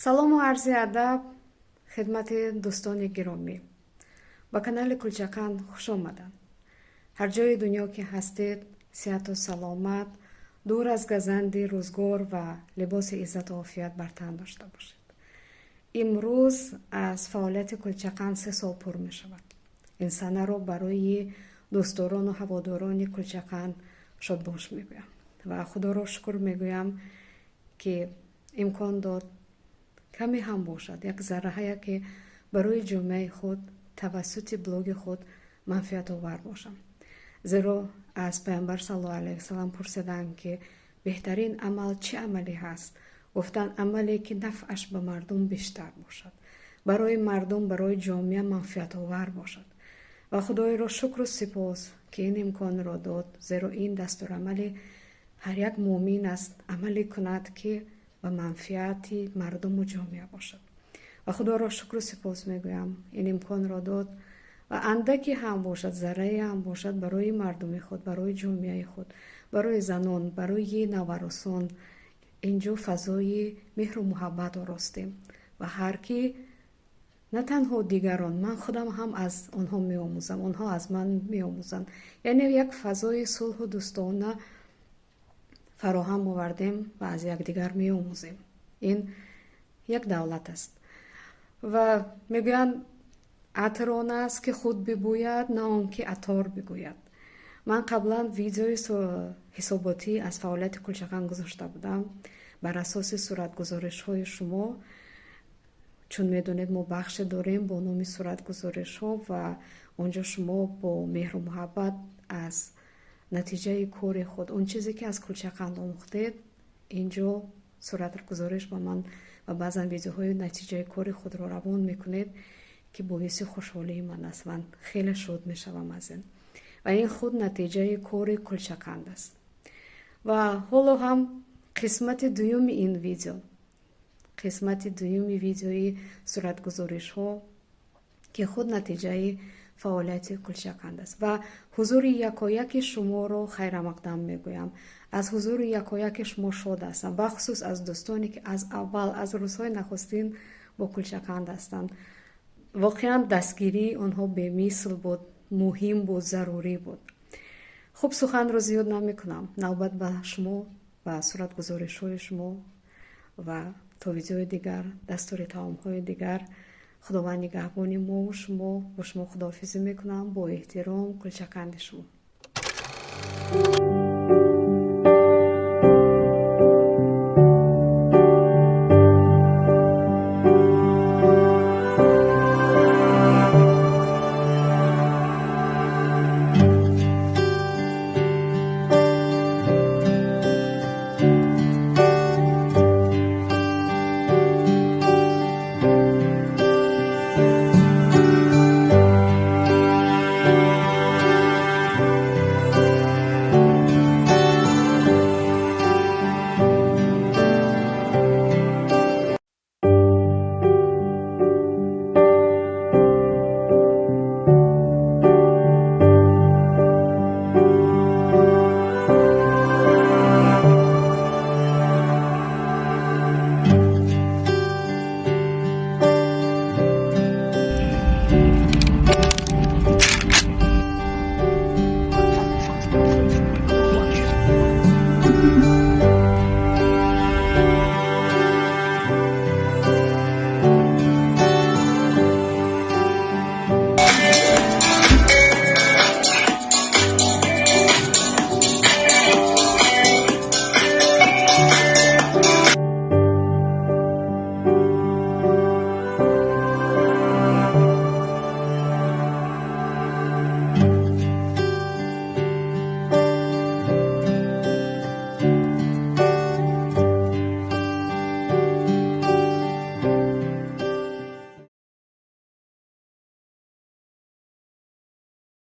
Салому арзи адаб хидмати дӯстони гиромӣ. Ба канали Кулчақанд хуш омаданд. Ҳар ҷои дунё ки ҳастед, сиҳату саломат, дур аз газанди рӯзгор ва либоси иззату офият бар тан дошта бошед. Имрӯз аз фаъолияти Кулчақанд 3 сол пур мешавад. Ин санаро барои дӯстдорону ҳаводорони Кулчақанд шодбош мегӯям ва Худоро шукр мегӯям, ки имкон дод каме ҳам бошад, як зарраҳая ки барои ҷомеаи худ тавассути блоги худ манфиатовар бошам. Зеро аз Пайғамбар саллаллоҳу алайҳи васалам пурсиданд, ки беҳтарин амал чӣ амале ҳаст? Гуфтанд: амале ки нафъаш ба мардум бештар бошад, барои мардум, барои ҷомеа манфиатовар бошад. Ва Худоеро шукру сипос, ки ин имконро дод, зеро ин дастурамали ҳар як муъмин аст: амале кунад, ки ба манфиати мардуму ҷомеа бошад. Ва Худоро шукру сипос мегӯям, ин имконро дод ва андаке ҳам бошад, заррае ҳам бошад, барои мардуми худ, барои ҷомеаи худ, барои занон, барои наваросон инҷо фазои меҳру муҳаббат оростем. Ва ҳар ки, на танҳо дигарон, ман худам ҳам аз онҳо меомӯзам, онҳо аз ман меомӯзанд. Яъне як фазои сулҳу дӯстона фароҳам овардем ва аз якдигар меомӯзем. Ин як давлат аст. Ва мегӯянд: атр он аст, ки худ бибӯяд, на он ки аттор бигӯяд. Ман қаблан видеои ҳисоботӣ аз фаъолияти Кулчақанд гузошта будам бар асоси суратгузоришҳои шумо. Чун медонед, мо бахше дорем бо номи суратгузоришҳо ва онҷо шумо бо меҳру муҳаббат аз натиҷаи кори худ, он чизе ки аз Кулчақанд омӯхтед, инҷо суратгузориш ба ман ва баъзан видеоҳои натиҷаи кори худро равон мекунед, ки боиси хушҳолии ман аст. Ман хеле шод мешавам аз ин. Ва ин худ натиҷаи кори Кулчақанд аст. Ва ҳоло ҳам қисмати дуюми ин видео, қисмати дуюми видеои суратгузоришҳо, ки худ натиҷаи фаъолияти Кулчақанд аст. Ва ҳузури якояки шуморо хайрамақдам мегӯям. Аз ҳузури якояки шумо шод ҳастам, бахусус аз дӯстоне, ки аз аввал, аз рӯзҳои нахустин бо Кулчақанд ҳастанд. Воқеан дастгирии онҳо бемисл буд, муҳим буд, зарурӣ буд. Хуб, суханро зиёд намекунам. Навбат ба шумо ва суратгузоришҳои шумо. Ва то видеои дигар, дастури таомҳои дигар, Худованд нигаҳбони мову шумо. Бо шумо худоҳофизӣ мекунам. Бо эҳтиром, Кулчақанди шумо.